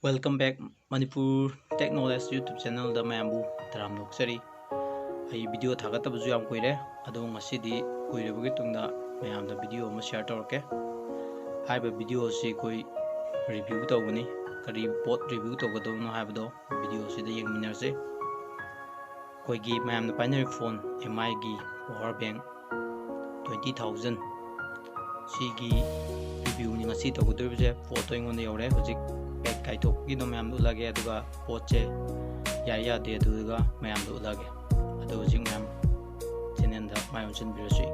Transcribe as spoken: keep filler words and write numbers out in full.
Welcome back Manipur Tech Knowledge YouTube channelꯗ ꯃꯌꯥꯝꯕꯨ ꯇꯔꯥꯝꯅ ꯑꯣꯛꯆꯔꯤ꯫ ꯑꯩ video ꯊꯥꯒꯠꯇꯕꯁꯨ ꯌꯥꯝ ꯀꯨꯏꯔꯦ, ꯑꯗꯣ ꯉꯁꯤꯗꯤ ꯀꯨꯏꯔꯕꯒꯤ ꯇꯨꯡꯗ ꯃꯌꯥꯝꯗ video ꯑꯃ share ꯇꯧꯔꯛꯀꯦ꯫ ꯍꯥꯏꯔꯤꯕ video ꯑꯁꯤ ꯑꯩꯈꯣꯏ review ꯇꯧꯒꯅꯤ꯫ ꯀꯔꯤ ꯄꯣꯠ review ꯇꯧꯒꯗꯕꯅꯣ ꯍꯥꯏꯕꯗꯣ video ꯑꯁꯤꯗ ꯌꯦꯡꯃꯤꯟꯅꯔꯁꯦ꯫ ꯑꯩꯈꯣꯏꯒꯤ ꯃꯌꯥꯝꯅ ꯄꯥꯏꯅꯔꯤꯕ phone MIꯒꯤ power bank twenty thousand ꯁꯤꯒꯤ reviewꯅꯤ ꯉꯁꯤ ꯇꯧꯒꯗꯧꯔꯤꯕꯁꯦ꯫ ꯄꯣꯠꯇꯣ ꯑꯩꯉꯣꯟꯗ ꯌꯧꯔꯦ꯫ ꯍꯧꯖꯤꯛ pack ꯀꯥꯏꯊꯣꯛꯄꯒꯤꯗꯣ ꯃꯌꯥꯝꯗ ꯎꯠꯂꯒꯦ, ꯑꯗꯨꯒ ꯄꯣꯠꯁꯦ ꯌꯥꯏ ꯌꯥꯗꯦ ꯑꯗꯨꯒ ꯃꯌꯥꯝꯗ ꯎꯠꯂꯒꯦ꯫ ꯑꯗꯣ ꯍꯧꯖꯤꯛ ꯃꯌꯥꯝ channelꯗ ꯃꯥꯏ ꯑꯣꯟꯁꯤꯟꯕꯤꯔꯁꯤ꯫